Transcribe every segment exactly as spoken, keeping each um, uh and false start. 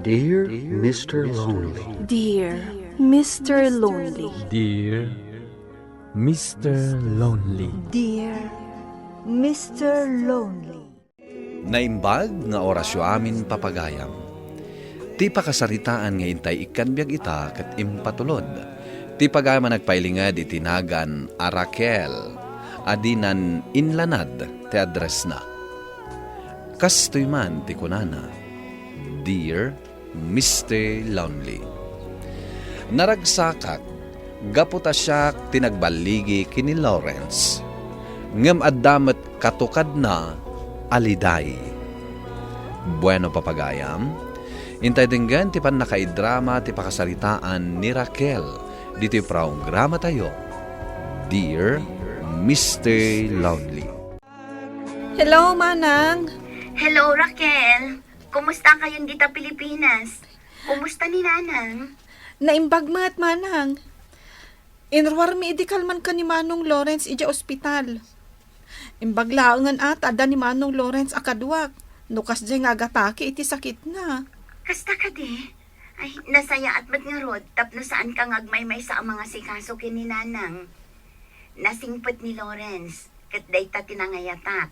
Dear Mister Lonely. Dear Mister Lonely. Dear Mister Lonely. Dear Mister Lonely. Naimbag nga orasyo amin, papagayam. Ti pakasaritaan nga intay ikkan biag ita ket impatulod. Ti pagayam a nagpailinged iti nagan a Raquel a dinan inlanad ti addressna. Kastoy man ti kunana, "Dear Mister Lonely. Naragsakak gapu ta siak ti nagballigi ken ni Lawrence, ngem adda met katukadna a liday." Bueno, papagayam, intay denggen ti pannakaidrama ti pakasaritaan ni Raquel ditoy programatayo, Dear Mister Lonely. Hello, Manang. Hello, Raquel. Kumusta kayon dita Pilipinas? Kumusta ni Nanang? Naimbag met, Manang. Inruarmi idi kalman ken ni Manong Lawrence idiay ospital. Imbag laengen a ta adda ni Manong Lawrence a kaduak, no kasdiay nga agatake iti sakitna. Kasta kadi? Ay, nasayaat met ngarud tapno saanka nga agmaymaysa a mangasikaso ken ni Nanang. Nasingpet ni Lawrence, ket dayta ti nangayatak.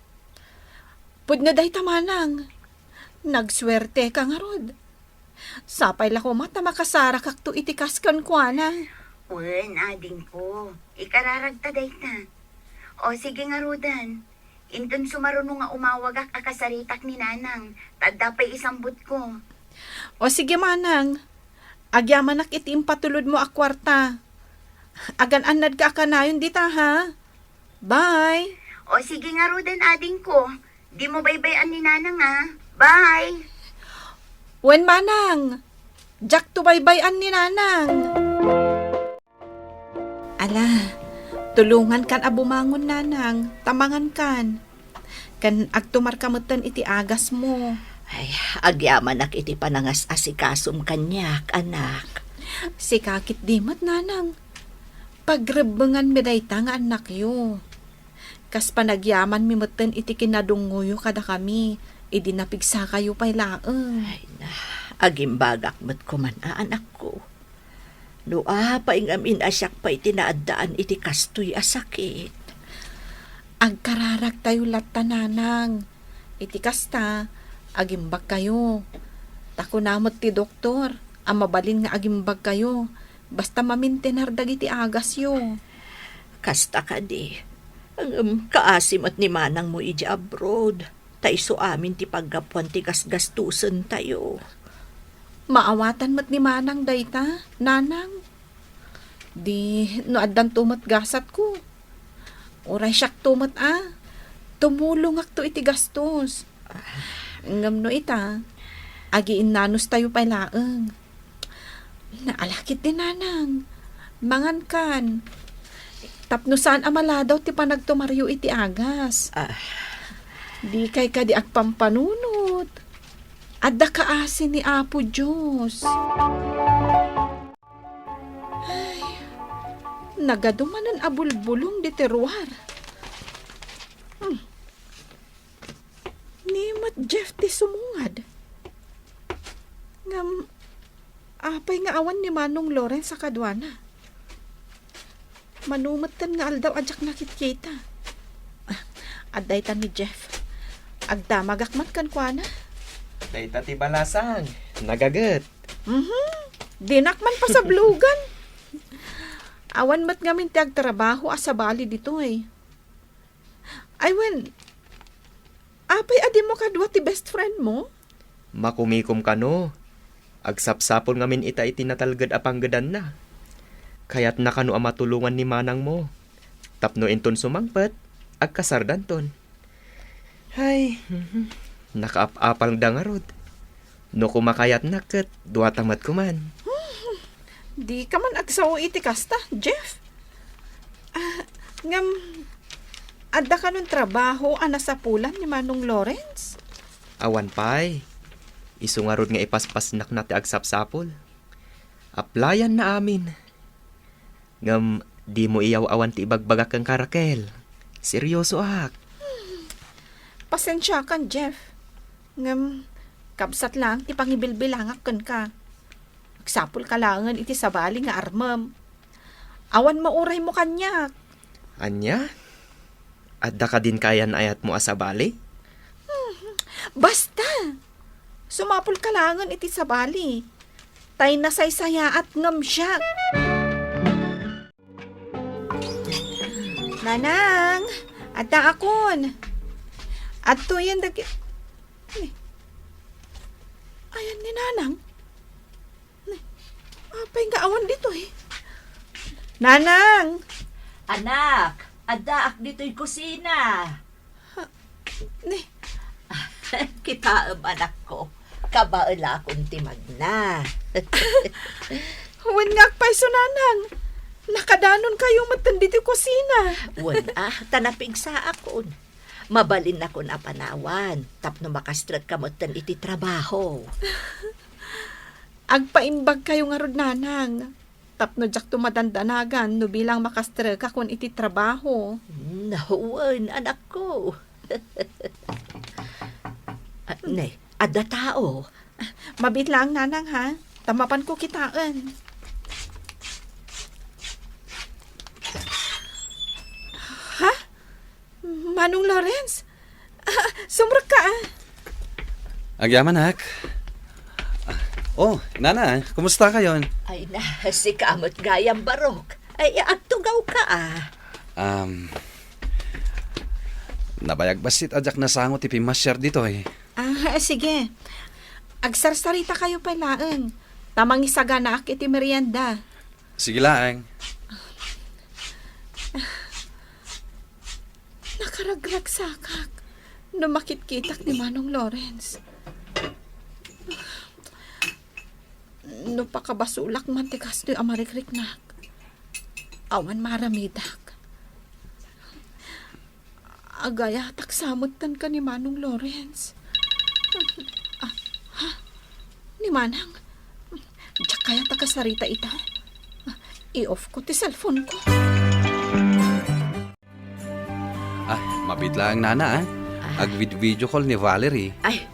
Pudno dayta, Manang. Nagsuerteka ngarud. Sapay la koma ta makasarakakto iti kas kenkuana. Wen, adingko. Ikararagta dayta. O, sige ngaruden. Inton sumaruno nga umawagak a kasaritak ni Nanang, ta adda pay isambutko. O, sige, Manang. Agyamanak iti impatulodmo a kuarta. Agan-annadka a kanayon dita, ha? Bye. O, sige ngaruden, adingko. Dimo baybay-an ni Nanang, a. Bye. Wen, Manang. Diakto baybay-an ni Nanang. Ala, tulongankan a bumangon, Nanang. Ta mangankan. Ken agtumarka metten iti agasmo. Ay, agyamanak iti panangas-asikasom kaniak, anak. Sika ketdi met, Nanang. Pagrebbenganmi dayta nga annakyo. Kas panagyamanmi metten iti kinadungngoyo kadakami, idi napigsakayo pay laeng. Ay na, agimbagak met koman a anakko. No apay ngamin a siak pay ti naaddaan iti kastoy a sakit. Agkararagtayo latta, Nanang. Iti kasta, agimbagkayo. Ta kuna met ti doktor a mabalin nga agimbagkayo, basta mamintenar dagiti agasyo. Kasta kadi, ngem kaasi met ni manangmo idiay abroad, ta isu amin ti paggapuan ti gasgastusentayo. Maawatan met ni manang dayta, nanang. Di no addanto met gasatko, uray siakto met a, tumulongakto iti gastos. Ngem no ita, agiinnanustayo pay laeng. Naalakit ti nanang. Mangankan. Tapno saan a maladaw ti panagtumaryo iti agas. Ah. Dikay kadi agpampanunot. Adda kaasi ni Apo Dios. Ay, nagadu manen a bulbulong ditoy ruar. Hmm. Ni met Jeff ti sumungad. Ngem, apay nga awan ni Manong Lawrence a kaduana? Mano metten nga aldaw a diak nakitkita. Ah, adda ita ni Jeff. Agdamagak man kenkuana. Dayta ti balasang. Nagaget. Mhm. Dinak man pasablogan. Awan met ngamin ti agtrabaho a sabali ditoy. Ay, wen, apay a dimo kadua ti best friend mo? Makumikom kano. Agsapsapul ngamin ita iti natalged a panggedanna. Kayatna kano a matulongan ni manangmo. Tapno inton sumangpet, agkasardanton. Hay, mhm. Nakaap-apalda ngarud. No kumakayatnak ket, duata met koman. Dika man agsao iti kasta, Jeff. Ah, ngem, adda kanon trabaho a nasapulan ni Manong Lawrence? Awan pay. Isu ngarud nga ipaspasnakna ti agsapsapul. Applyanna amin. Ngem, dimo iyaw-awan ti ibagbagak kenka, Raquel. Seryosoak. Pasensiakan, Jeff. Ngem, Kabsat laeng ti pangibilbilangak kenka. Agsapulka laengen iti sabali nga armem. Awan mauraymo kaniak. Ania? Adda kadin kaayan-ayatmo a sabali? Hmm, basta! Sumapulka laengen iti sabali. Tay nasaysayaat ngem siak. Nanang, addaakon. Adtoyen dagi-, Ni, ayan ni Nanang? Ni, apay nga awan ditoy? Nanang! Anak, addaak ditoy kusina. Ha, ni, Kitaem, anakko, kabaelakon ti magna. Wen nga agpayso, Nanang. Nakadanonkayo metten ditoy kusina. Wen, ah, ta napigsaakon. Mabalinnakon a panawan tapno makastrekka metten iti trabaho. Agpaimbagkayo ngarud, Nanang, tapno diakto madandanagan no bilang makastrekakon iti trabaho. Hmm, wen, anakko. Ah, ne, adda tao. Mabiit laeng, Nanang, ha? Ta mapanko kitaen. Ha? Manong Lawrence? Ah, sumrekka, ah. Agyamanak. Ah, oh, Nana, kumusta kayon? Ay na, sika met gayam, Barok. Ay, agtugawka, ah. Um, nabayag bassit a diak nasango ti pimmasiar ditoy. Ah, sige. Agsarsaritakayo pay laeng. Ta mangisaganaak iti merienda. Sige laeng. Nakaragragsakak no makitkitak ni Manong Lawrence. No pakabasolak man ti kastoy a marikriknak, awan maaramidak. Agayatak sa metten ken ni Manong Lawrence. Ah, ha? Ni Manang? Diak kayat a kasarita ita? Ah, i-off ko ti cellphone ko. Ah, mabiit laeng, Nana, ah. Ah. Agvid-video call ni Valerie. Ay.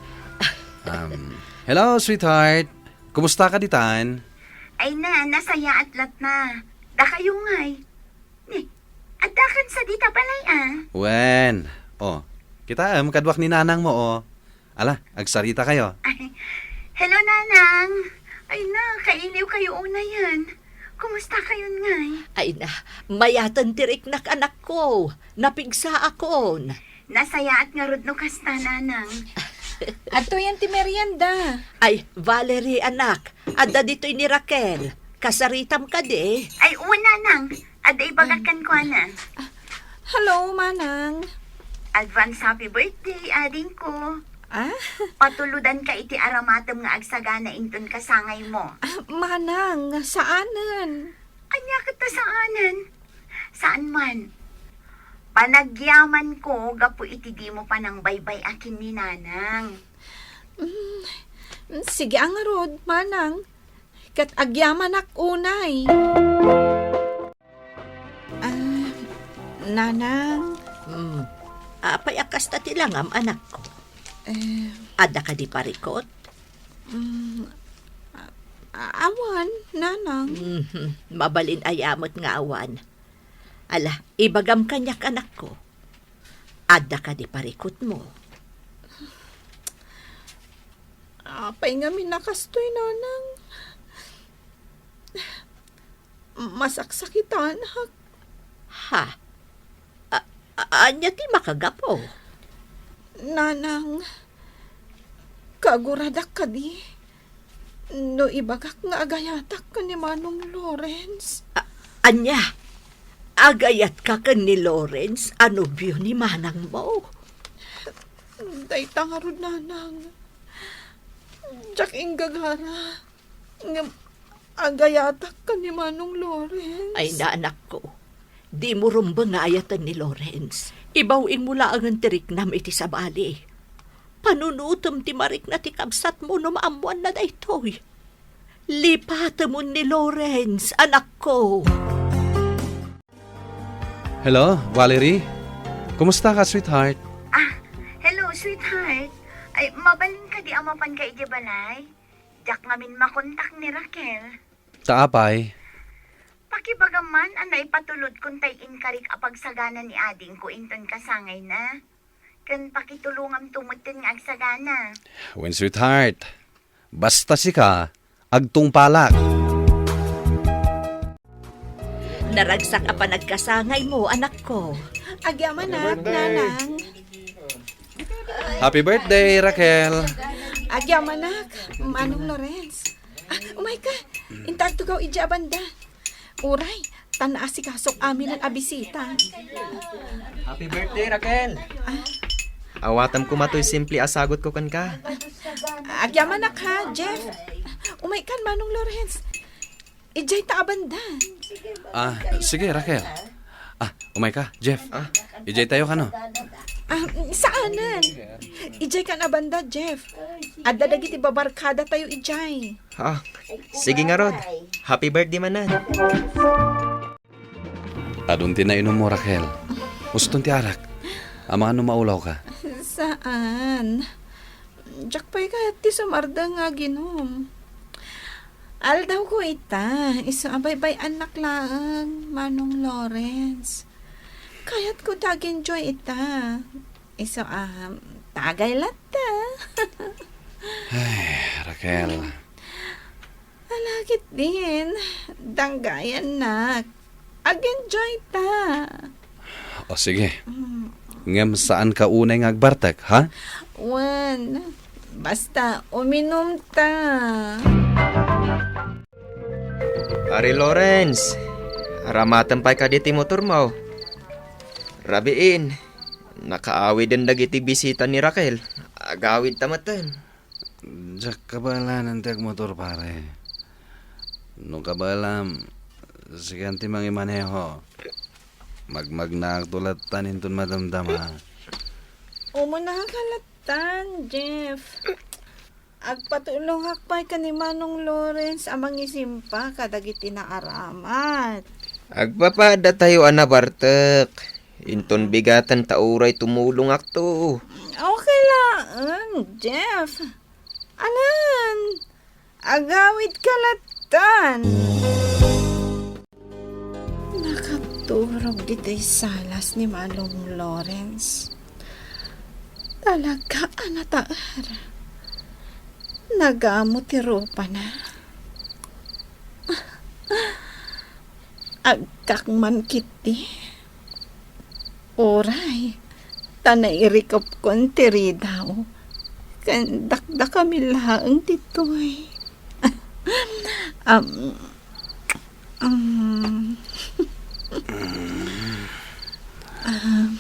Um, hello, sweetheart. Kumusta ka ditan? Ay na, nasayaat latta. Dakayo ngay. Ni, addakan sa dita balay, ah. Wen. Oh, kitaem, kaduak ni Nanang mo, oh. Ala, agsarita kayo. Ay, hello, Nanang. Ay na, kailiw kayo unayen. Kumusta kayon ngay? Ay na, mayaten ti riknak, anakko. Napigsaakon. Nasayaat ngarud no kasta, Nanang. Adtoyen ti merienda. Ay, Valerie, anak, adda ditoy ni Raquel. Kasaritam kadi? Ay, wen, Nanang. Adda ibagak kenkuana. Ah, hello, Manang. Advance happy birthday, adingko. Ah? Patuludanka iti aramatem nga agsagana inton kasangaymo. Ah, Manang, saanen. Ania ket ta saanen? Saan man. Panagyamanko gapu iti dimo panangbaybay-a ken ni Nanang. Mm, sige a ngarud, Manang. Ket agyamanak unay. Ah, Nanang. Hmm. Apay a kasta ti langam, anakko? Eh. Adda kadi parikut? Mm, a-, a-, awan, Nanang. Mhm. Mabalin aya met nga awan. Ala, ibagam kaniak, anakko. Adda kadi parikutmo? Apay ngamin a kastoy, Nanang? Masaksakitanak. Ha? A-, a-, ania ti makagapu? Nanang, kaaguradak kadi no ibagak nga agayatak ken ni Manong Lawrence. A-, ania? Agayatka ken ni Lawrence a nobio ni manangmo? Dayta ngarud, Nanang. Diak inggagara. Ngem agayatak ken ni Manong Lawrence. Ay, na, anakko. Dimo rumbeng nga ayaten ni Lawrence. Ibaw-ingmo laengen ti riknam iti sabali. Panunotem ti marikna ti kabsatmo no maammoanna daytoy. Lipatemon ni Lawrence, anakko. Hello, Valerie? Kumusta ka, sweetheart? Ah, hello, sweetheart. Ay, mabalin kadi a mapanka idiay balay? Diak ngamin makontak ni Raquel. Ta apay? Pakibagam man a naipatulodkon tay inkarik a pagsagana ni adingko inton kasangayna. Ken pakitulongamto metten nga agsagana. Wen, sweetheart, basta sika, agtungpalak. Naragsak a panagkasangaymo, anakko. Agyamanak, Nanang. Happy birthday, Raquel. Agyamanak, Manong Lawrence. Ah, umayka. Inta agtugaw idiay a banda. Uray, ta naasikasok amin a bisita. Happy birthday, Raquel. Ah. Awatem koma toy simple a sagutko kenka. Agyamanak ha, Jeff. Umaykan, Manong Lawrence. Idiay ta a banda. Ah, sige, Raquel. Ah, umayka, Jeff. Ah. Idiay tayo kano? Ah, saanen. Idiay kan a banda, Jeff. Adda dagiti babarkada tayo idiay. Ah, sige ngarud. Happy birthday manen. Adun ti nainummo, Raquel. Uston ti arak. Amangan no maulawka. Saan? Diak pay kayat ti sumardeng nga aginum. Aldawko ita, isu a baybay-annak laeng, Manong Lawrence. Kayatko ti ag-enjoy ita. Isu a, tagay latta. Ay, Raquel. Ala ketdin, danggayannak. Ag-enjoy ta. O, sige. Mm. Ngem saanka unay nga agbartek, ha? Wen, basta uminum ta. Pare Lawrence, aramatem pay kadi ti motormo. Rabiin, nakaawiden dagiti bisita ni Raquel. Agawid ta metten. Diak kabaelan ti agmotor, pare. No kabaelam, sikan ti mangimaneho. Magmagnaakto lattan inton madamdama. Umuna ka lattan, Jeff. Agpatulongak pay ken ni Manong Lawrence a mangisimpa kadagiti naaramat. Agpapaadda tayo a nabartek. Inton bigaten ta uray tumulongakto. Okay laeng, Jeff. Anan? Agawid ka lattan. Nakaturog ditoy salas ni Manong Lawrence. Talaga a nataer. Nagamo ti rupana. Agkakman ketdi. Uray, ta nairikupkon ti ridaw. Ken dakdakami laeng ditoy. Am, am. Am.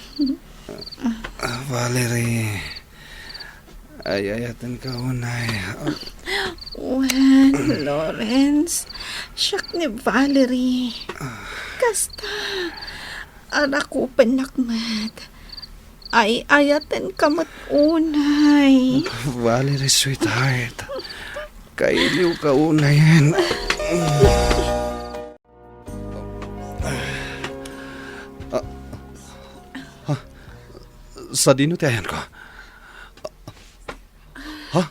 Ah, Valerie. Ay-ayatenka unay. Wen, Lawrence, siak ni Valerie. Kasta, arakupennak met. Ay-ayatenka met unay. Valerie, sweetheart. Kailiwka unayen. Ah, ha? Sadino ti ayanko? Ha?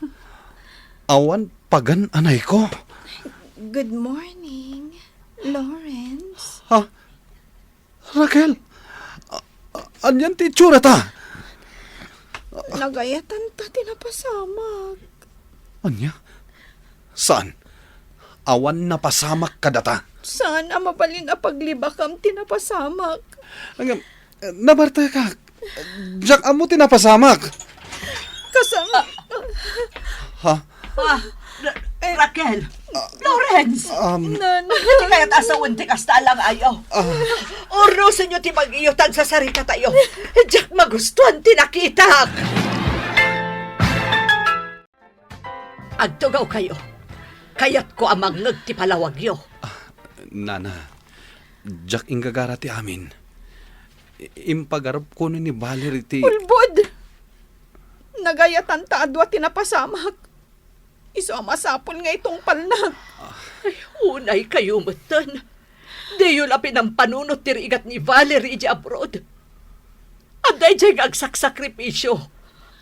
Awan pagan a nayko? Good morning, Lawrence. Ha? Raquel? A-, a-, anian ti itsurata? Nagayatanta ti napasamak. Ania? Saan? Awan napasamak kadata? Saan a mabalin a paglibakam ti napasamak? Ngem, nabartekak. Diak ammo ti napasamak. Kasama. Ha? Ah, Ra-, Raquel. Lawrence. Um, Nan. Iti kayat a sawen ti kasta a langayo. Ah. Urusenyo ti bag-iyo ta agsasaritatayo. Diak magustuan ti nakitak. Agtugawkayo. Kayatko a mangngeg ti palawagyo. Ah, Nana, diak inggagara ti amin. I-, impagarupko ni Valerie ti... Ulbod! Nagayatanta a dua ti napasamak. Isu a masapul nga itungpalnak. Ay, unaykayo metten. Diyo la pinampanunot ti rigat ni Valerie idiay abroad. Adda idiay nga agsaksakripisio.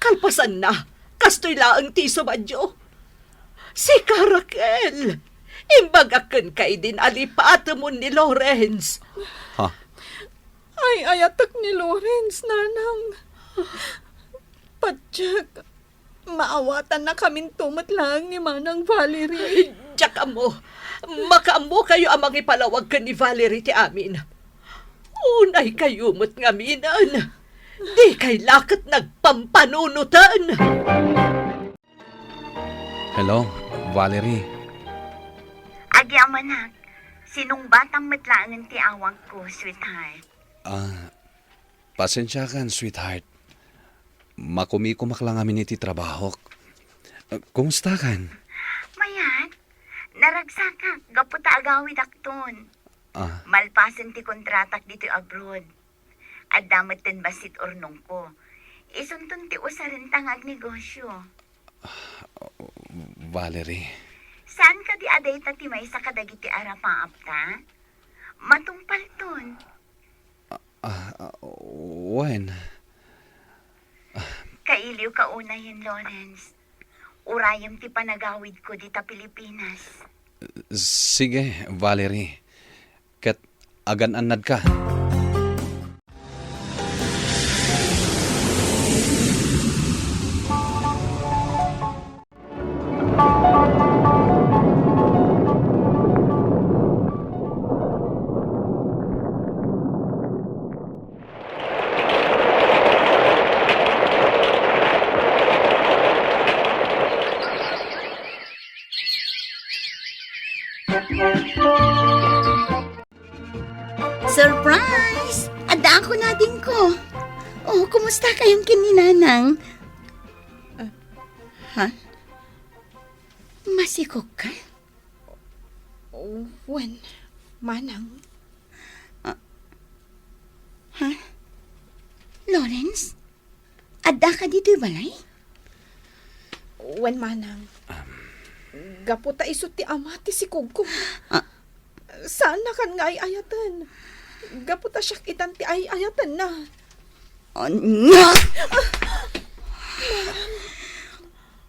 Kalpasanna, Kastoy laeng ti isubadio. Sika, Raquel, imbagak kenka idin a lipatemon ni Lawrence. Ha? Ay-ayatek ni Lawrence, nanang. Patiek, maawatannakaminto met laeng ni Manang Valerie. Diak ammo. Makaammokayo a mangipalawag ken ni Valerie ti amin. Unaykayo met ngaminen. Dikay la ket nagpampanunoten. Hello, Valerie. Agyamanak, sinungbatam met laengen ti awagko, sweetheart. Ah, pasensiakan, sweetheart. Makumikumak la ngamin iti trabahok. Ah, kumustakan? Mayat, naragsakak gapu ta agawidakton. Ah. Malpasen ti kontratak ditoy abroad. Adda metten bassit urnongko. Isunton ti usarenta nga agnegosio. Valerie. Saan kadi a dayta ti maysa kadagiti arapaapta? Matungpalton. Ah, ah, wen. Kailiwka unayen, Lawrence. Urayem ti panagawidko dita Pilipinas. Sige, Valerie. Ket agan-annadka. Surprise! Adda ako nadingko. Oh, kumusta kayon ken ni Nanang? Ah. Ha? Masikog ka? Wen, Manang. Ah. Ha? Lawrence? Adda ka ditoy balay? Wen, Manang. Um. Gapu ta isu ti ama ti sikogko. Ah. Saannakan nga ay-ayaten. Gapu ta siak itan ti ay-ayatenna. Ania?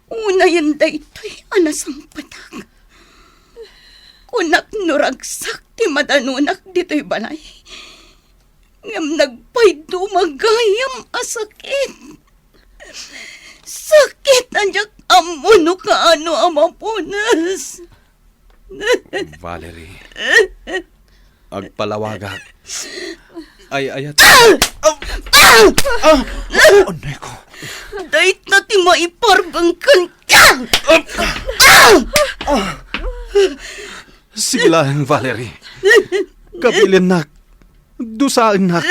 Unayen daytoy a nasangpetak. Kunak no ragsak ti madanunak ditoy balay. Ngem nagpayduma gayam a sakit. Sakit a diak ammo no kaano a mapunas. Valerie, agpalawagak. Ay-ayat. Ah! Ah! Ah! Anay ko. Dayta ti maiparbeng kenka. Ah! Ah! Sige laeng, Valerie. Kabilinnak. Dusaennak.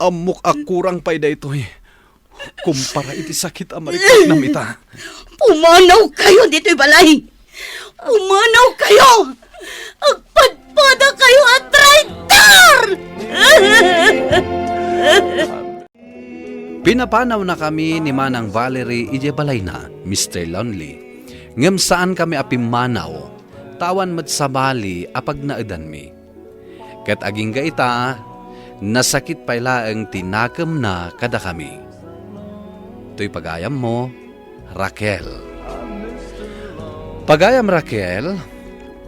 Ammok a kurang pay daytoy kumpara iti sakit a mariknam ita. Pumanawkayo ditoy balay! Pumanawkayo! Agpadpadakayo a traitor! Pinapanawnakami ni Manang Valerie idiay balayna, Mister Lonely. Ngem saankami a pimmanaw, ta awan met sabali a pagnaedanmi. Ket agingga ita, nasakit pay laeng ti nakemna kadakami. Toy pagayammo, Raquel. Pagayam Raquel,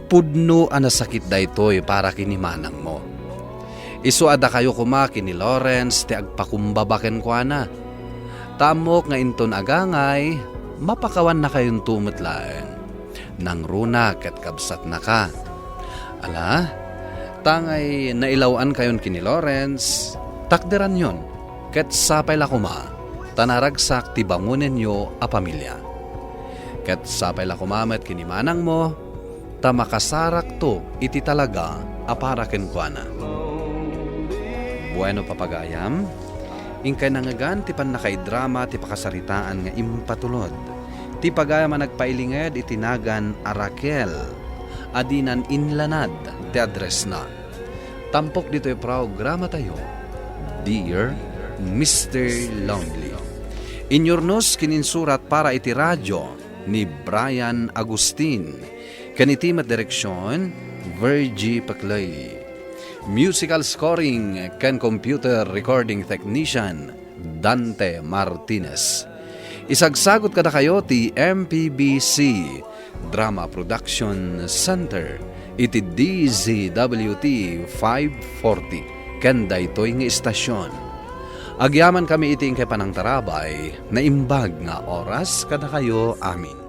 pudno a nasakit daytoy para ken ni manangmo. Isu a dakayo koma ken ni Lawrence ti agpakumbaba kenkuana. Ta ammok nga inton agangay, mapakawannakayonto met laeng. Nangruna ket kabsatnaka. Ala, tangay nailaw-ankayon ken ni Lawrence, takderanyon, ket sapay la koma, ta naragsak ti bangonenyo a pamilia. Ket sapay la koma met ken ni manangmo, ta makasarakto iti talaga a para kenkuana. Bueno, papagayam, inkay nangngegan ti pannakaidrama ti pakasaritaan nga impatulod ti pagayam a nagpailinged iti nagan a Raquel a dinan inlanad ti addressna. Tampok ditoy programatayo, Dear Mister Lonely. Inyurnos ken insurat para iti radio ni Brian Agustin, ken iti met direksion, Virgie Peclay. Musical scoring ken computer recording technician, Dante Martinez. Isagsagut kadakayo ti M P B C Drama Production Center iti D Z W T five forty ken daytoy nga istasyon. Agyamankami iti inkay panangtarabay, naimbag nga oras kadakayo amin.